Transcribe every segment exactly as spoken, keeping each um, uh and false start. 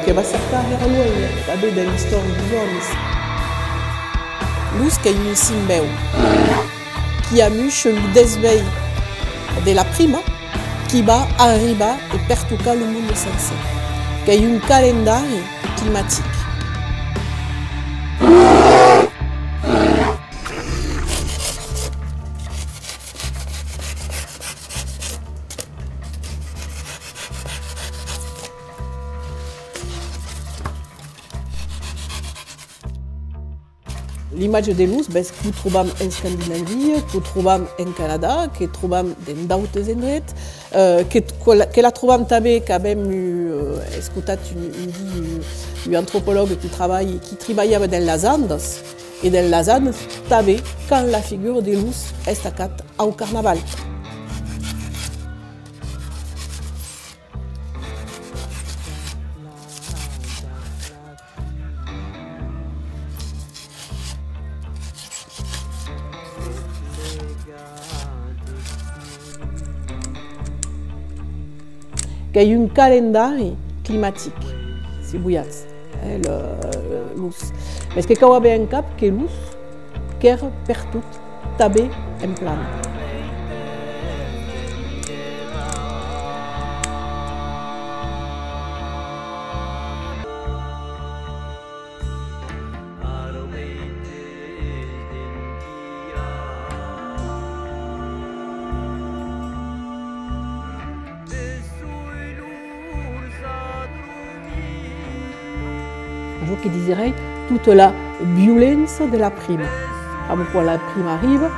Que va cercar hèra luenh, tanben dens l'istòria deus òmis. L'ors qu'ei un simbèu qui amuisha lo desvelh de la prima qui va arribar e pertocar lo monde sencer. Qu'ei un calendari climatic. L'imatge de l'ors, ben, que'u trobam en Escandinavia, que'u trobam en Canadà, que'u trobam dens d'autes endrets, eh, que, que la, que la trobam tanben, qu'avem, eh, escotat un, un dia un, un antropològ qui trabalha, qui tribalhava dens las Andas, e dens las Andas tanben, quand la figura de l'ors es tacat au carnaval. Qu'ei un calendari climatic, si volhatz, eh, le, l'ors. Mès que cau aver en cap que l'ors qu'èra pertot, tanben en plana. Jo que diserèi tota la violença de la prima. Pr'amor quan la prima arriba,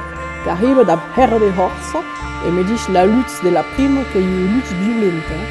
qu'arriba dab hèra de hòrça, e medish la lutz de la prima qu'ei ua lutz violenta, eh.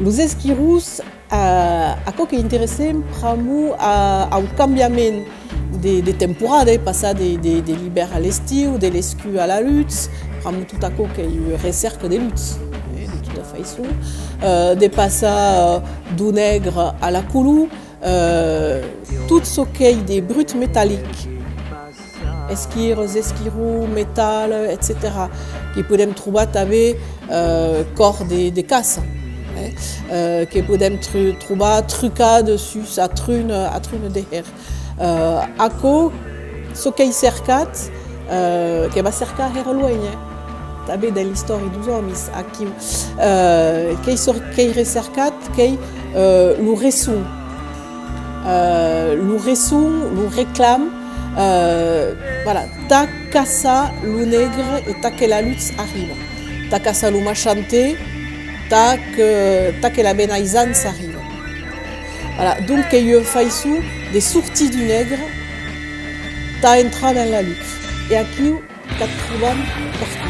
Los esquirons, eh, aquò qu'ei interessant pr'amor, eh, au cambiament de, de temporada, eh, passar de, de, de l'ivèrn a l'estiu, de l'escur a la lutz, pr'amor tot aquò qu'ei ua recèrca de lutz, eh, de tota faiçon, eh, de passar, eh, deu negre a la color, eh, tot çò qu'ei de brut metallic. Esquiras, esquirons, metal, etcetèra. Que podem trobar tanben, eh, còr de, de caça, eh, eh, que podem tru-, trobar trucada sus atrun, atrun de hèr. Eh, aquò, çò qu'ei cercat, eh, que va cercar hèra luenh, eh, tanben dens l'istòria deus òmis, aquiu. Eh, qu'ei çò qu'ei recercat, qu'ei, eh, lo resson. Eh, lo resson, lo reclam, eh, voilà, tà caçar lo negre e tà que la lutz arriba, tà caçar lo maishant, tà que, tà que la benaisança arriba. Voilà, donc qu'ei ua faiçon de sortir deu negre tà entrar dens la lutz. E aquiu, qu'ac trobam pertot.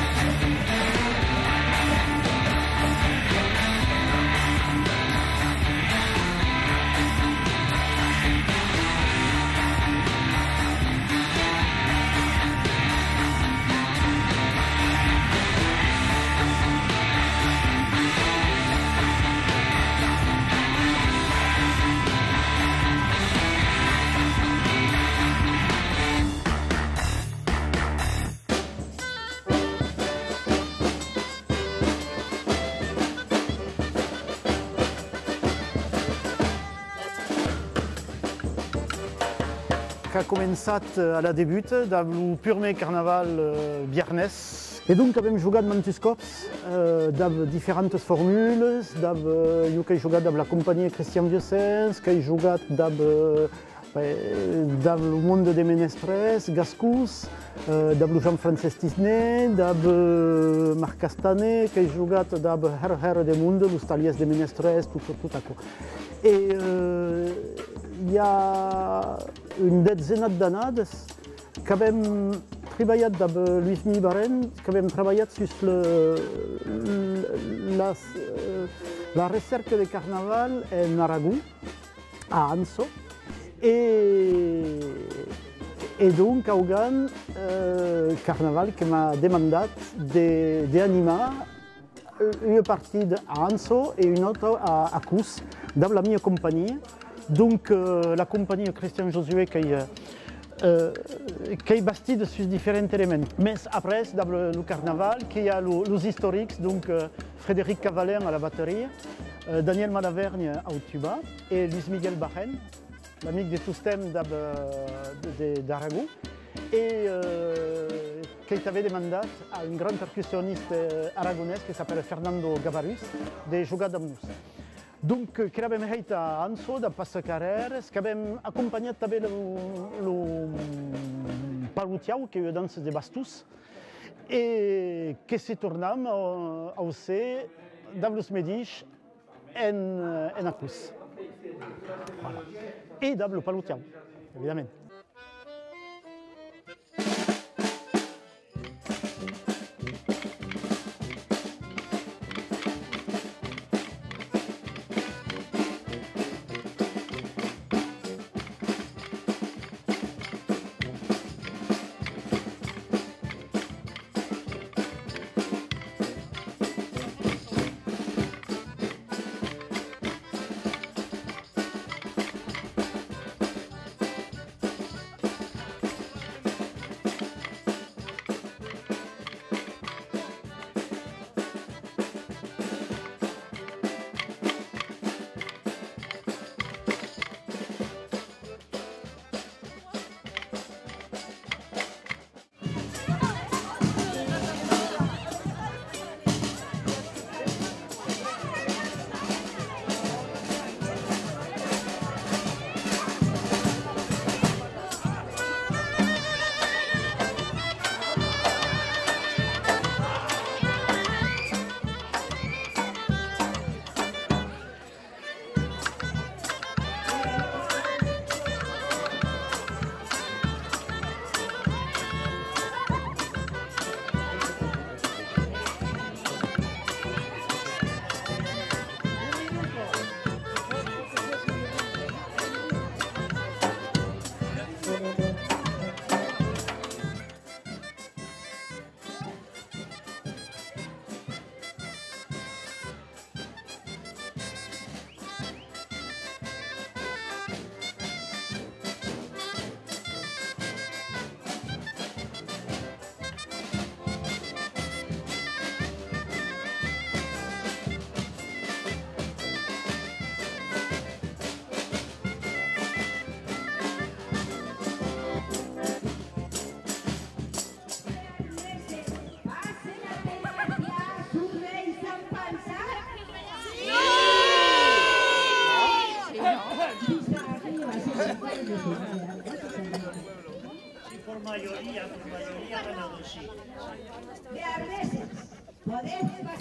Qu'a començat, eh, a la debuta, dab lo purmèr carnaval, eh, biarnés. E donc avem jogat mantus còps, eh, dab diferentas formulas, dab, eh, jo qu'èi jogat dab la companhia Christian Vieussens, qu'èi jogat dab, eh, Eh, dab lo monde de menestrèrs gascons, eh, dab lo Jean-Francés Tisné, dab, eh, Marc Castanet, qu'èi jogat dab hèra, hèra de monde, los talhièrs de menestrèrs, tot, tot aquò. E, eh, i a un detzenat d'annadas, qu'avèm tribalhat dab Luismi Barèn, qu'avèm trabalhat sus le, las, eh, la recèrca de carnaval en Aragon, a Anso, e, e donc augan, eh, Carnaval que m'a demandat de, de animar ua partida a Anso e una auta a, a Cos, dab la mia companhia. Donc, eh, la companhia Christian Josué qu'ei, eh, eh, qu'ei bastida sus diferents elements. Mès après, dab lo, lo carnaval, que i a lo, los istorics, donc, eh, Frédéric Cavalin a la bateria, eh, Daniel Malavergne au tuba e Luis Miguel Barren, l'amic de tostemps dab, eh, de, de, d'Aragon, e, eh, qu'èi tanben demandat a un grand percussionista, eh, aragonés que s'apèla Fernando Gabarrus de jogar dab nos. Donc, eh, que l'avèm hèit a Anso, dab Passa Carrèras, qu'avèm acompanhat tanben lo, lo, mm, Palotiau, qu'ei ua dança de bastons, e que se tornam, eh, au ser dab los medish en, eh, en Acos. Voilà. E dab lo Palotiau, evidament.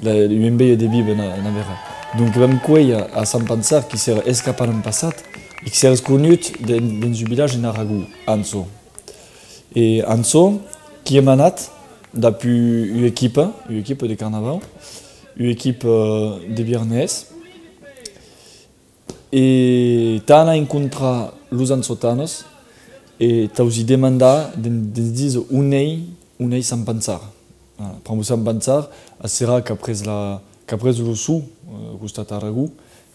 La, ua enveja de víver, na-, navèra. Donc vam cuélher a, a Sant Pançard, qui s'èra escapat l'an passat e qui s'èra escornut dens, dens un vilatge en Aragon, Anso. E Anso, qui èm anat dab u-, ua equipa, ua equipa de carnavau, ua equipa, eh, de Biarnés, e tà anar encontrar los ansotanos e taus i demandar de, de'ns díser on ei, on ei Sant Pançard. Voilà, pr'amor Sant Pançard, a, serà qu'après la, qu'après lo Sor, eh, costat Aragon,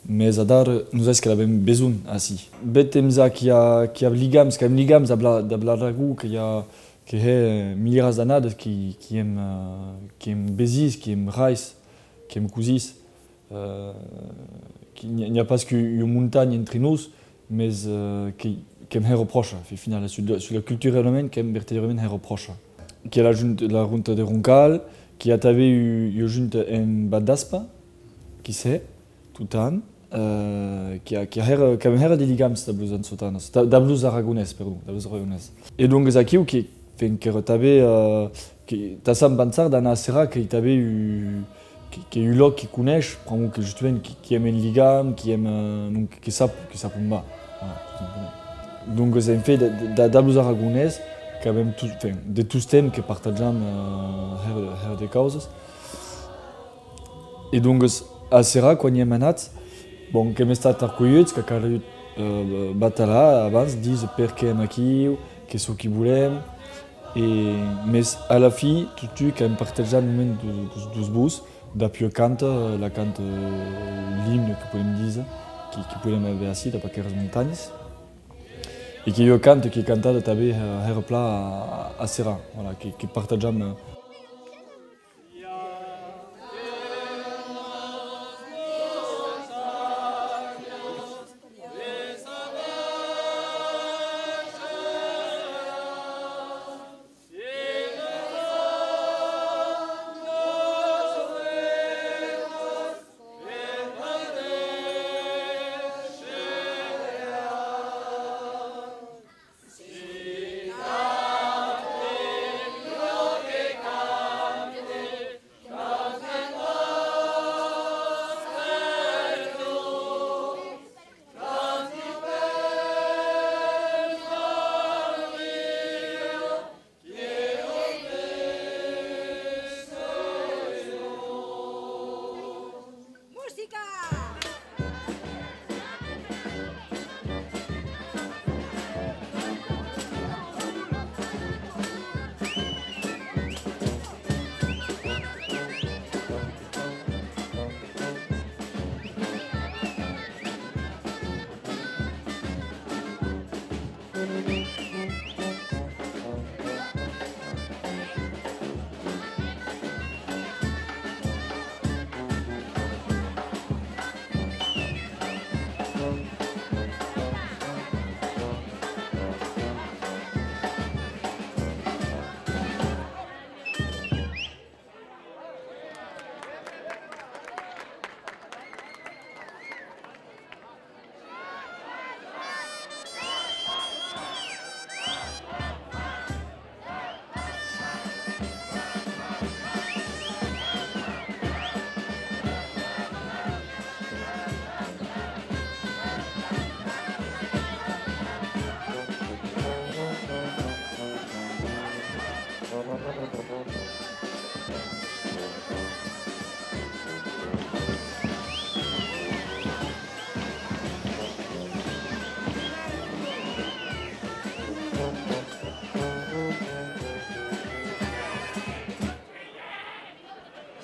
mès adara nosais que l'avem besonh ací. Bèth temps a qu'i a, qu'i a ligams, qu'avem ligams dab la, dab l'Aragon, que i a, que hè, eh, milierats d'annadas qui, qui èm, eh, qui èm vesins, qui èm rairs, qui èm cosins. Eh, que n'i a, n'i a pas qu'ua montanha entre nos, mès, eh, que, qu'èm hèra pròcha, fin finala, sus la, sus la culturalament, qu'èm vertadièrament hèra pròcha. Qu'i a la junta, la junta de Roncal, qu'i a tanben ua, ua junta en Vath d'Aspa, qui se hè, tot an, eh, qu'i a, qu'i a hèra, qu'avèm hèra de ligams dab los ansotanes, da-, dab los aragonés, perdon, dab los aragonés. E donc, es aquiu que, enfin, qu'èra tanben, eh, que, tà Sant Pançard d'anar a Serra, qu'ei tanben un, que, qu'ei un lòc que coneish, pr'amor que justament que, qui èm en ligam, qui èm, eh, donc que sap, que sap on va. Voilà, tot simplement. Donc, en fait, de, de, de, dab los aragonés, qu'avèm tot, enfin, de tostemp que partatjam, eh, hèra, hèra de causas. E donc, a Serra, quan i èm anats, bon, qu'èm estat arcuelhuts, qu'a calgut, eh, batalar abans, díser perqué èm aquiu, qu'ei çò qui volèm, e, mes a la fin, totun, qu'avèm partejat lo moment deus, deus, deus bots, dab ua canta, la canta, eh, l'imne que podem díser, qui, qui podem aver ací, dab aqueras montanhas, e qu'ei ua canta qu'ei cantada tanben, eh, hèra plan a, a Serra, voilà, que, que partejam, eh, Música!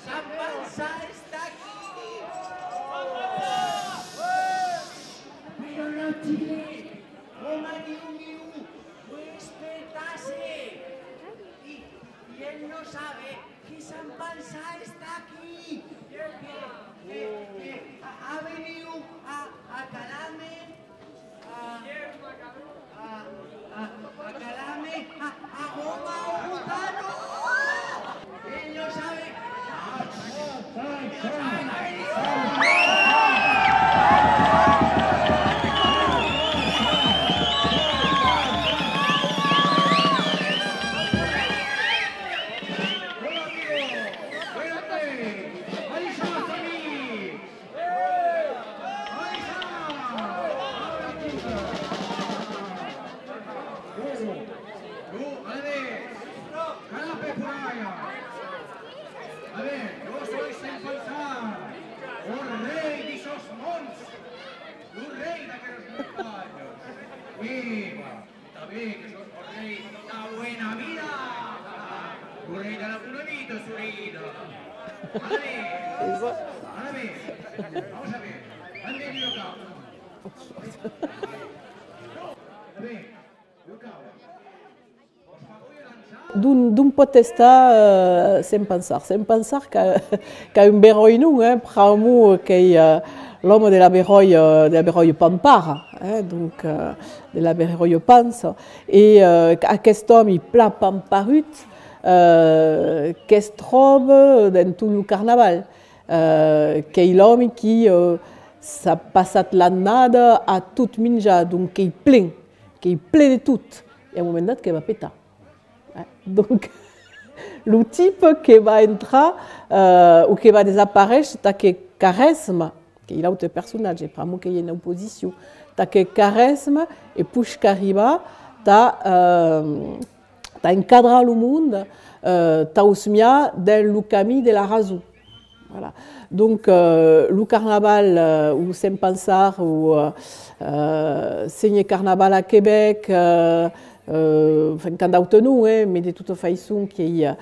Sant Pançard està aquí! Però lo chile, coma Diu miu, lo espertàs! I, i el non sabe que Sant Pançard està aquí! Que, que, que a, a veniu a, a calar-me. Lo rei d'aqueras montanhas. Eba, tanben que sòs lo rei de la bona vida. Lo rei de la bona vida, sorida. Ara ben, ara ben, vamos a ver, ande lo cap. Ara ben, lo cap. D'on, d'on pòt estar, eh, Sant Pançard? Sant Pançard qu'a, qu'a un beròi nom, eh, pr'amor qu'ei, eh, l'òme de la beròia, de la beròia pampara, eh, donc, eh, de la beròia Pança. E, eh, aquest òmi plan pamparut, eh, que's tròba dens tot lo carnaval. Eh, qu'ei l'òmi qui, eh, S'a passat l'annada a tot minjar, donc qu'ei plen, qu'ei plen de tot. E a un moment dat que va petar. Eh, donc, lo tipe que va entrar, eh, o que va desaparéisher, tà que Caresme, qu'ei l'aute personatge, pr'amor qu'ei en oposicion, tà que Caresme e poish qu'arribar tà, eh, tà encadrar lo monde, eh, tà os miar dens lo camin de la rason. Voilà. Donc, eh, lo carnaval, eh, o Sent Pançard, o, eh, eh, Sénher Carnaval a Quebec, eh, eh, enfin, qu'an d'autes noms, eh, mais de tota faiçon qu'ei, eh,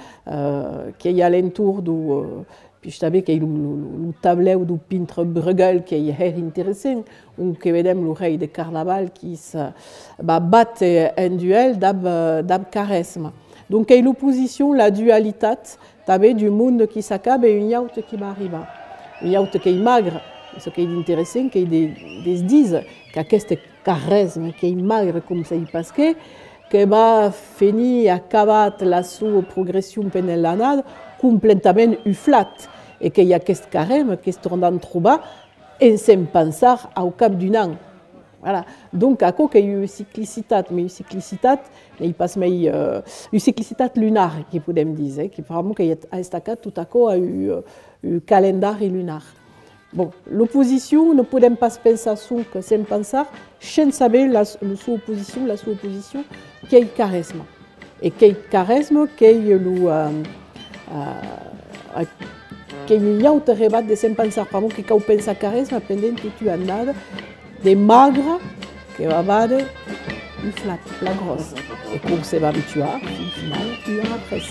qu'ei a l'entorn deu, eh, puish tanben qu'ei lo, lo, lo, lo tablèu deu pintre Bruegel, qu'ei hèra interessant, on que vedem lo rei de Carnaval qui's, eh, va bàter en duèl dab, eh, dab Caresme. Donc, qu'ei l'oposicion, la dualitat, tanben d'un monde qui s'acaba e un aute qui va arribar. Un aute qu'ei magre, e çò qu'ei d'interessant, qu'ei de, de's díser qu'aqueste Caresme, qu'ei magre com sèi pas qué, que va fenir, acabat la soa progression pendent l'annada, completament uflat, e qu'ei aquest Caresme que's tornam trobar en Sent Pançard au cap d'un an. Voilà. Donc, aquò qu'ei ua ciclicitat, mès ua ciclicitat, n'ei pas mei, eh, ua ciclicitat lunar, que podem díser, eh, que pr'amor qu'ei estacat tot aquò a un, un calendari lunar. Bon, l'oposicion, ne podem pas pensar sonque Sent Pançard shens saber la, la soa oposicion, la soa oposicion, qu'ei Caresme. E qu'ei Caresme, qu'ei lo, eh, eh, qu'ei un aute rebat de Sent Pançard, pr'amor que cau pensar Caresme pendent tota ua annada de magre que va vàder uflat, plan gròs, e qu'o se vam tuar, fin finala, un an après.